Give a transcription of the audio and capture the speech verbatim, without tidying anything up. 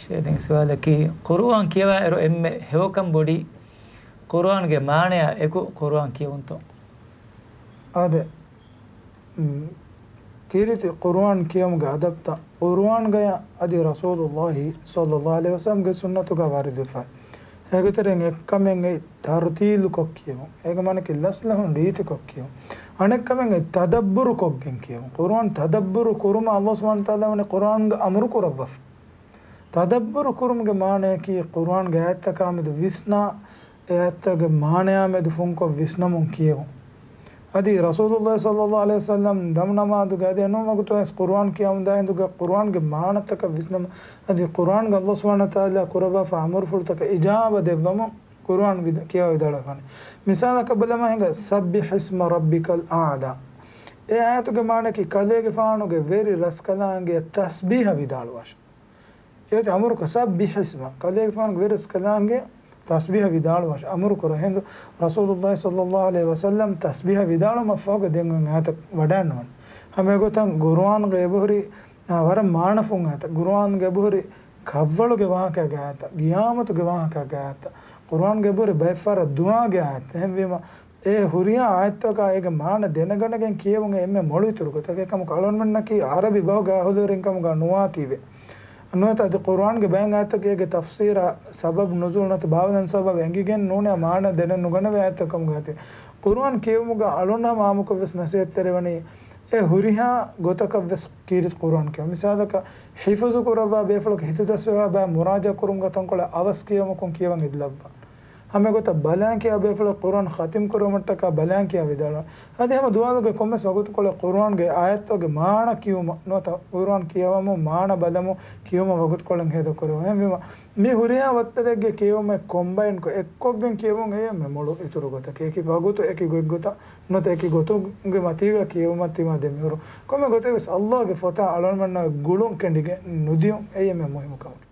ޝޭޚް، ދެން ސުވާލަކީ، ޤުރުއާން ކިޔަވާ އިރު އެންމެ ހެޔޮކަން ބޮޑީ ޤުރުއާންގެ މާނަޔާ އެކު ޤުރުއާން ކިޔެވުންތޯ؟ އާދެ، މް، ކީރިތި ޤުރުއާން ކިޔުމުގެ އަދަބްތައް ޤުރުއާންގަޔަށް އަދި ރަސޫލުﷲ ޞައްލަﷲ ޢަލައިހި ވަސައްލަމްގެ ސުންނަތުގަ ވާރިދުވެފަ. އޭގެތެރެއިން އެއްކަމެއް އެއީ ތަރްތީލުކޮށް ކިޔެވުން. އޭގެ މާނައަކީ ލަސްލަހުން ރީތިކޮށް ކިޔެވުން. އަނެއްކަމެއް އެއީ ތަދައްބުރުކޮށްގެން ކިޔެވުން. ޤުރުއާން ތަދައްބުރު ކުރުމަށް ﷲ ސުބްޙާނަހޫ ވަތަޢާލާ ވަނީ ޤުރުއާންގަ އަމުރު ކުރައްވަފަ. ތަދައްބުރު ކުރުމުގެ މާނައަކީ ޤުރުއާންގެ އާޔަތްތަކާމެދު ވިސްނާ، އެ އާޔަތްތަކުގެ މާނަޔާމެދު ފުންކޮށް ވިސްނަމުން ކިޔެވުން. އަދި ރަސޫލުﷲ ޞައްލަﷲ ޢަލައިހި ވަސައްލަމް ދަމު ނަމާދުގެ އަދި އެނޫން ވަގުތު ވެސް ޤުރުއާން ކިޔަވަމުންދާ ހިނދުގަ ޤުރުއާންގެ މާނަތަކަށް ވިސްނަމުން، އަދި ޤުރުއާންގަ ﷲ ސުބްޙާނަހޫ ވަތަޢާލާ ކުރައްވާފަ އަމުރުފުޅުތަކަށް އިޖާބަ ދެއްވަމުން ޤުރުއާން ވިދ-، ކިޔަވައިދާޅަވާނެ. މިސާލަކަށް ބަލަމާ ހިނގާ، "سَبِّحِ اسْمَ رَبِّكَ الْأَعْلَى." އެ އާޔަތުގެ މާނައަކީ ކަލޭގެފާނުގެ ވެރި ރަސްކަލާނގެއަށް ތަސްބީޙަ ވިދާޅުވާށޭ. އެއޮތީ އަމުރުކޮށް، "سَبِّحِ اسْمَ." ކަލޭގެފާނުގެ ވެރި ރަސްކަލާނގެ ތަސްބީޙަ ވިދާޅުވާށޭ އަމުރުކުރާ ހިނދު، ރަސޫލުﷲ ޞައްލަﷲ ޢަލައިހި ވަސައްލަމް ތަސްބީޙަ ވިދާޅުވުމަށްފަހުގަ ދެން އޮތް އާޔަތަށް ވަޑައިގަންނަވަން. ހަމައެގޮތަށް ޤުރުއާންގަ އެބަހުރި، އާ، ވަރަށް މާނަފުން އާޔަތަށް، ޤުރުއާންގަ އެބަހުރި ކަށްވަޅުގެ ވާހަކައިގެ އާޔަތަށް، ޤިޔާމަތުގެ ވާހަކައިގެ އާޔަތަށް، ޤުރުއާންގަ އެބަހުރި ބައެއްފަހަރަށް ދުޢާގެ އާޔަތް. އެހެންވީމަ، އެ ހުރިހާ އާޔަތަކާ އޭގެ މާނަ ދެނެގަނެގެން ކިޔެވުން އެންމެ މޮޅު އިތުރު ގޮތަކީ. އެކަމަކު އަޅުގަނޑުމެންނަކީ ޢަރަބި ބަހުގެ އަހުލުވެރިން ކަމުގަ ނުވާތީވެ. ނުވަތަ އަދި ޤުރުއާންގެ ބައެއް އާޔަތަކީ އޭގެ ތަފްސީރާ ސަބަބު ނުޒޫލު ނުވަތަ ބާވަލަން ސަބަބު އެނގިގެން ނޫނޭ މާނަ ދެނެއް ނުގަނެވޭ އާޔަތްތައް ކަމުގަ އަތީ. ޤުރުއާން ކިޔެވުމުގަ އަޅުގަނޑު ހަމަ އާއްމުކޮށް ވެސް ނަސޭހަތްތެރިވަނީ، އެ ހުރިހާ ގޮތަކަށް ވެސް ކީރިތި ޤުރުއާން ކިޔަވުން. މިސާލަކަށް، ޙިފުޒު ކުރައްވާ ބޭފުޅަކު ހިތުދަސްވެވާ ބައެއް މުރާޖަޢަ ކުރުމުގަ ތަންކޮޅެއް އަވަސް ކިޔަވުމަކުން ކިޔަވަން އެދިލައްވާ. ހަމައެގޮތަށް ބަލާން ކިޔާ ބޭފުޅަކު ޤުރުއާން ޚަތިމް ކުރުވުމަށްޓަކާ ބަލާން ކިޔާ ވިދާޅުވާ. އަދި ހަމަ ދުވާލުގެ ކޮންމެސް ވަގުތުކޮޅެއް ޤުރުއާންގެ އާޔަތްތަކުގެ މާނަ ކިޔުމަށް ނުވަތަ ޤުރުއާން ކިޔަވަމުން މާނަ ބަލަމުން ކިޔުމަށް ވަގުތުކޮޅެއް ހޭދަކުރެވުން. އެހެންވީމަ، މި ހުރިހާ ވައްތަރެއްގެ ކިޔެވުމެއް ކޮމްބައިންކޮށް އެއްކޮށްގެން ކިޔެވުން އެއީ އެންމެ މޮޅު އިތުރު ގޮތަކީ. އެކި ވަގުތު އެކި ގޮތްގޮތަށް ނުވަތަ އެކި ގޮތުގެ މަތީގަ ކިޔެވުމަށް ތިމާ ދެމިހުރުން. ކޮންމެ ގޮތެއް ވެސް ﷲގެ ފޮތާ އަޅުގަނޑުމެންނަށް ގުޅުން ކެނޑިގެން ނުދިޔުން އެއީ އެންމެ މުހިއްމު ކަމެއް.